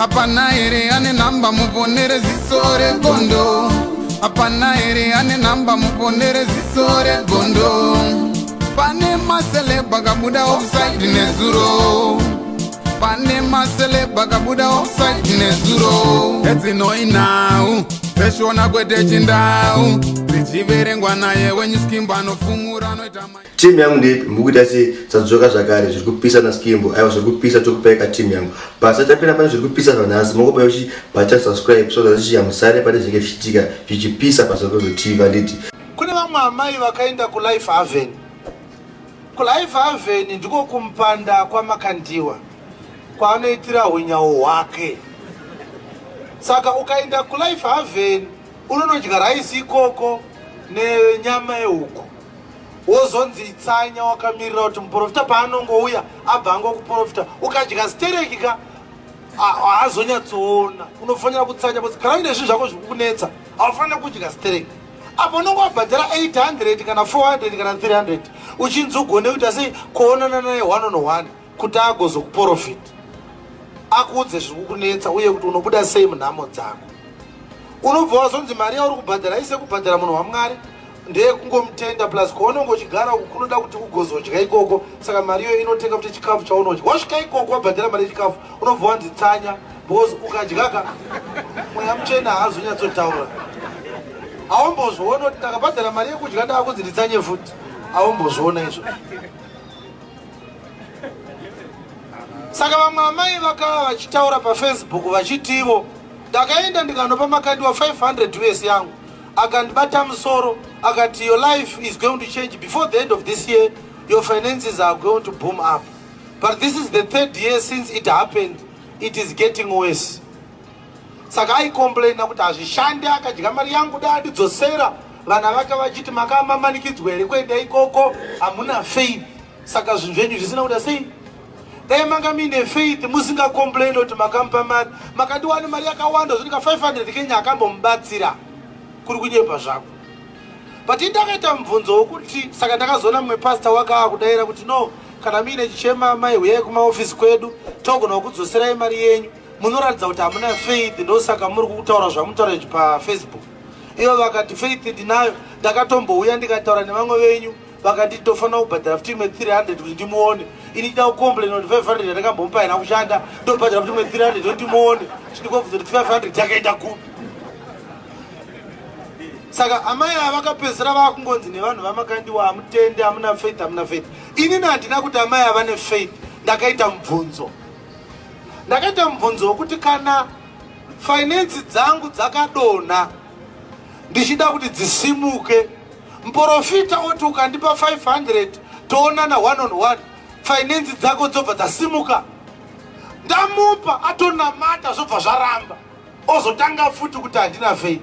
Hapana here ane nhamba muponere ziso regondo? Hapana here ane nhamba muponere ziso regondo? Pane maceleb akabuda offside nezuro. Pane maceleb akabuda offside nezuro. Edzinoi nhau dzeshona kwete chindau dzichiverengwa naye wenyuskimbo anofumura anoita. Timu yangu ndeipi? Mukuita sei? Sadzoka zvakare zviri kupisa naSkimbo. Aiwa, zviri kupisa, tokupai timu yangu. Pasa tapinda pane zviri kupisa zvanhasi. Mongopai uchibata subscribe so that chiyamusare pane zvinenge zvichiitika zvichipisa paSokozo TV, handiti? Kune vamwe amai vakaenda kuLife Haven. KuLife Haven ndiko kuMupanda kwaMakandiwa kwaanoitira unyawo hwake. Saka ukaenda kuLife Haven unonodya raisi ikoko nenyama yehuku, wozonzi itsanya wakamirira kuti muprofita paanongouya abva angokuprofita. Ukadya stereki ka, haazonyatsoona. Unofanira kutsanya because kana uine zvinhu zvako zvikukunetsa, haufanira kudya stereki. Apo unonge wabhadhara 800 kana 400 kana 300, uchinzi ugone kuita sei? Kuonana naye one on one kuti agozokuprofita, akuudze zviri kukunetsa uye kuti unobuda sei munhamo dzako. Unobva wazonzi mari yauri kubhadhara ise kubhadhara munhu waMwari ndeyekungomutenda, plus kwaunonge uchigara uku kunoda kuti ugozodya ikoko, saka mari iyoyo inotenga kuti chikafu chaunodya. Wasvika ikoko wabhadhara mari yechikafu, unobva wanzi tsanya, because ukadyaka mweya muchena haazonyatsotaura. Haumbozviona kuti ndakabhadhara mari yekudya, ndaakunzi nditsanye futi. Haumbozviona izvozvo. Saka vamwe amai vakava vachitaura paFacebook vachitivo, "Ndakaenda ndikanopa Makandiwa 500 US yangu, akandibata musoro akati, 'Your life is going to change before the end of this year. Your finances are going to boom up.' But this is the third year since it happened. It is getting worse." Saka aicomplaina kuti hazvishandi, akadya mari yangu, da andidzosera. Vana vake vachiti, "Makamamanikidzwa here kuenda ikoko? Hamuna faith, saka zvinhu zvenyu zvisina kuda sei. Dai manga muine faith, musingacomplaini kuti makamupa mari. Makandiwani mari yakawanda zvotika 500 kenya akambomubatsira." Kuri kunyepa zvako. But indakaita mubvunzo wokuti, saka ndakazoona mumwe pasta wakaa kudayira kuti, "No, kana muine chichema mai, huyai kumaofisi kwedu, togona kudzoserai mari yenyu. Munoratidza kuti hamuna faith, ndosaka muri kutaura zvamutaura izvi paFacebook." Ivo vakati, "Faith ndinayo. Ndakatombouya ndikataura nevamwe venyu, vakanditi tofanira kubhadhara futi imwe 300 kuti ndimuone. Ini ndida kucomplaina kuti 500 yandakambomupa haina kushanda, ndobhadhara futi imwe 300 kuti ndimuone. Chindikobvunza kuti 500 yakaenda kupi?" Saka amai ava vakapedzisira vakungonzi nevanhu vaMakandiwa, "Hamutende, hamuna faith, hamuna faith." Inini handina kuti amai ava nefaith. Ndakaita mubvunzo, ndakaita mubvunzo wekuti kana finance dzangu dzakadonha, ndichida kuti dzisimuke, muprofita oti, "Ukandipa 500 toonana one on one, finance dzako dzobva dzasimuka." Ndamupa, atonamata, zvobva zvaramba, ozotanga futi kuti handina faith.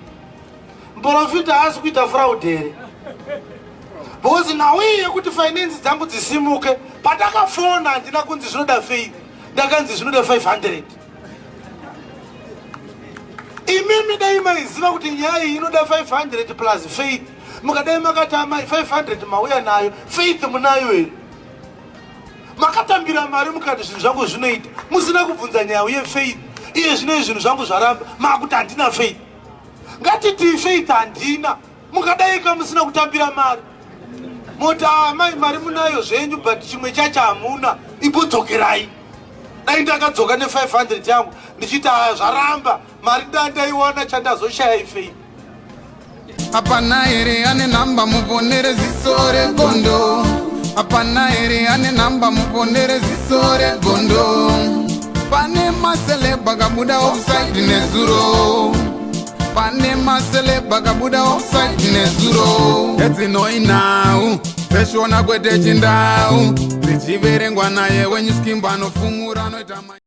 Muprofita haasi kuita fraud here? Because nhau iyi yekuti finance dzangu dzisimuke, pandakafona handina kunzi zvinoda faith, ndakanzi zvinoda 500. Imimi dai maiziva kuti nyaya iyi inoda 500 plus faith, mukadai makati, "Amai, 500 mauya nayo, faith munayo here? Makatambira mari mukati zvinhu zvangu zvinoita, musina kubvunza nyaya yefaith. Iye zvino zvinhu zvangu zvaramba, makuti handina faith." Ngatiti faith handina, mukadaika musina kutambira mari, moti, "Amai, mari munayo zvenyu, but chimwe chacho hamuna, imbodzokerai." Dai ndakadzoka ne500 yangu ndichiti, "Aya zvaramba, mari ndandaiwana, chandazoshaya ifaith." Hapana here ane nhamba muponere ziso regondo? Hapana here ane nhamba muponere ziso regondo? Pane maceleb akabuda offside nezuro. Pane maceleb akabuda offside nezuro. Edzinoi nhau dzeshona kwete chindau dzichiverengwa naye wenyuskimbo anofumura anoita.